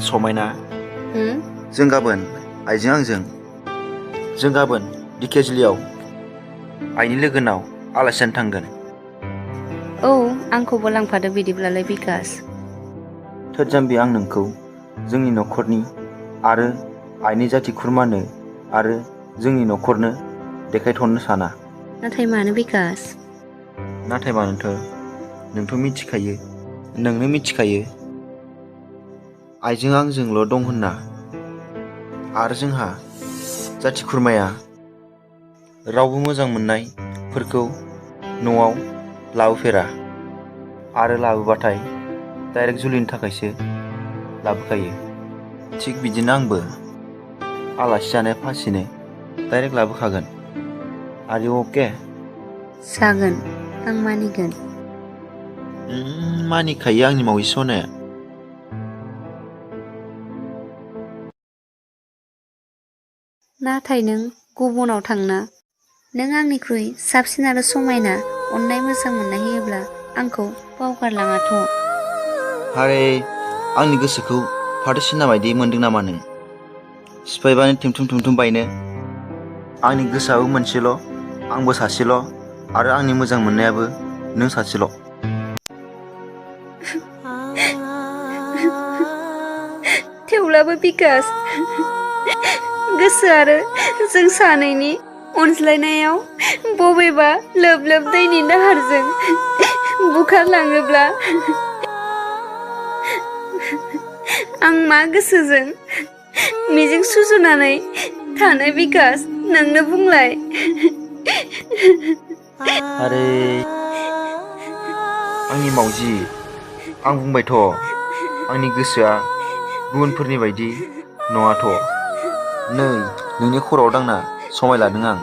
समायना जों गाबोन आइजों आंजों जों गाबोन दिकेजलियाव आइनि लोगोनाव आलासि जानो थांगोन। औ आंखौबो लांफादो बिदिब्लालाय बिकास। थोरजाम्बि आं नोंखौ जोंनि न'खरनि आरो आइनि जाथि खुरमानो आरो जोंनि न'खरनो देखायथ'नो साना। नाथाय मानो बिकास? नाथाय मानोथो नोंथ' मिथिखायो नोंनो मिथिखायो आइजों आंजोंल' दं होनना आरो जोंहा जाथि खुरमाया रावबो मोजां मोननायफोरखौ न'आव लाबोफेरा आरो लाबोबाथाय डाइरेक्ट जुलिनि थाखायसो लाबोखायो। थिग बिदिनो आंबो आलासि जानो फासिनो डाइरेक्ट लाबोखागोन। आर इउ अके? जागोन आं मानिगोन। मानिखायो आंनि मावजि सनाया। नाथाय नों गुबुनाव थांना नों आंनिख्रुइ साबसिन आरो समायना अननाय मोजां मोननाय होयोब्ला आंखौ बावगारलाङाथ'। हारे आंनि गोसोखौ फाथो सिना बायदि मोनदों नामा नों? सिफायबानो थेमथुम बायनो। आंनि गोसोआबो मोनसेल', आंबो सासेल' आरो आंनि मोजां मोननायाबो नों सासेल'। थेवब्लाबो बिकास गोसो आरो जों सानैनि अनज्लायनायाव बबेबा लोब लोब दैनि दाहारजों बुखारलाङोब्ला आं मा गोसोजों मिजिं सुजुनानै थानो बिकास नोंनो बुंलाय। आरे आंनि मावजि आं बुंबायथ' आंनि गोसोआ गुबुनफोरनि बायदि नङाथ'। नै नोंनि खर'आव दांना समाय लादों आं।